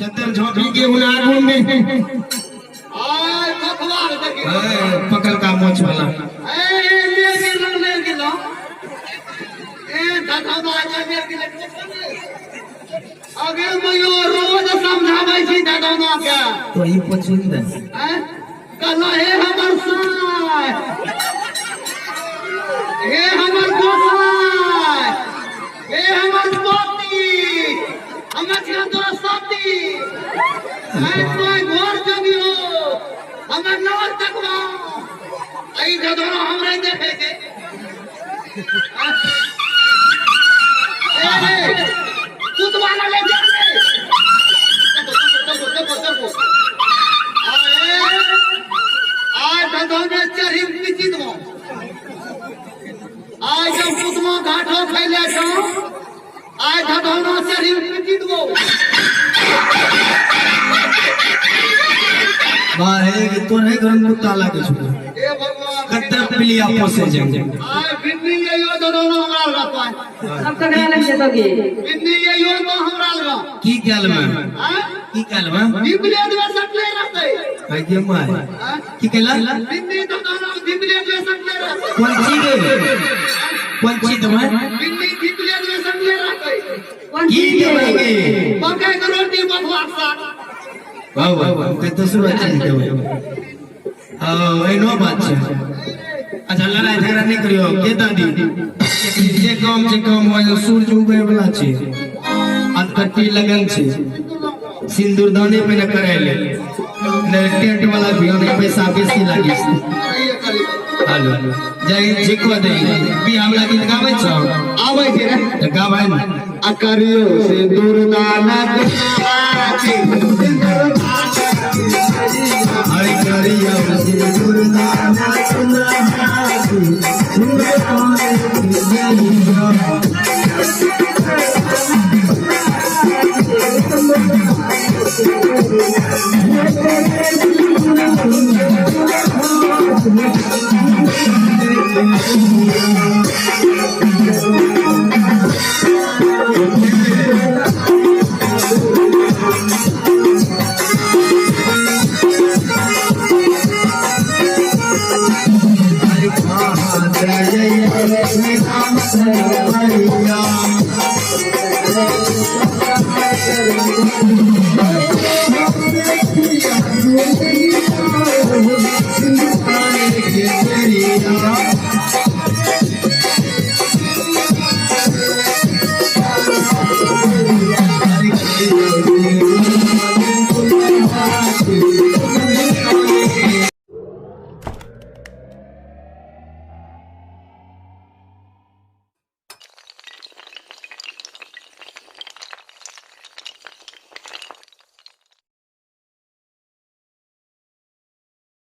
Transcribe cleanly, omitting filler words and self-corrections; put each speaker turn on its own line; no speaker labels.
चद्दर झोंपी के उन आगू में।
आय कथवा के देखी।
ए, पकड़ का मोछ वाला।
ए ले गेलो ले गेलो। ए दादा आजा ले गेलो। अगे मयो रोज समझाबै छी दादा के।
तो ही पछुन दे।
हैं? कहला हे हमर साय, हे हमर गोसाई, हे हमर पति, हमर छियन तोरा सती। हैं तोय घर जगियो, हमर नवर तकबा। आई दादा हमरे देखे के। ए कुतवा ले जा रे। देखो देखो देखो देखो। आए आय धधौने चढ़ी पिची दो। आय जब कुतमा घाटो खैले छौ, आय धधौना चढ़ी पिची दो।
बाहे के तोरे घर में कुत्ता लागे छौ।
हे भगवान।
कत्ते पिलिया पोसे छै।
आय बिन्नी यो धधौना हमरा लगा पाय।
सब ककरा लग जेतो की?
बिन्नी यो तो हमरा लगा।
की काल में?
आय
की काल में?
दिपले में सटले रहते।
भाई के my.
आय
की कहला?
बिन्नी धधौना दिपले में सटले रहते।
कोन चीज गे? कोन चीज देबै?
बिन्नी दिपले में सटले रहते।
कोन
की
चीज
देबै
गे?
गे?
मकई के रोटी बथुआ के साग।
वाह वाह, ते दोसरो चीज देबै। हां, एनो बात छै। अच्छा लड़ाई झगड़ा नहीं करियो के दादी। जे काम छै काम हो, सूरज उगै वाला छै, अनकट्टी लगन छै, सिंदूरदानी पहिने कराय ले, नहीं टेंट वाला भी नहीं पैसा बेसी लागी छै। हेलो जय झिको दे बियाह वाला गीत गाबै छौ?
आबै छै रे।
तऽ गाबै ने।
आ करियो सिंदूर दान सिंदूर।
अरे करियो सिंदूरदान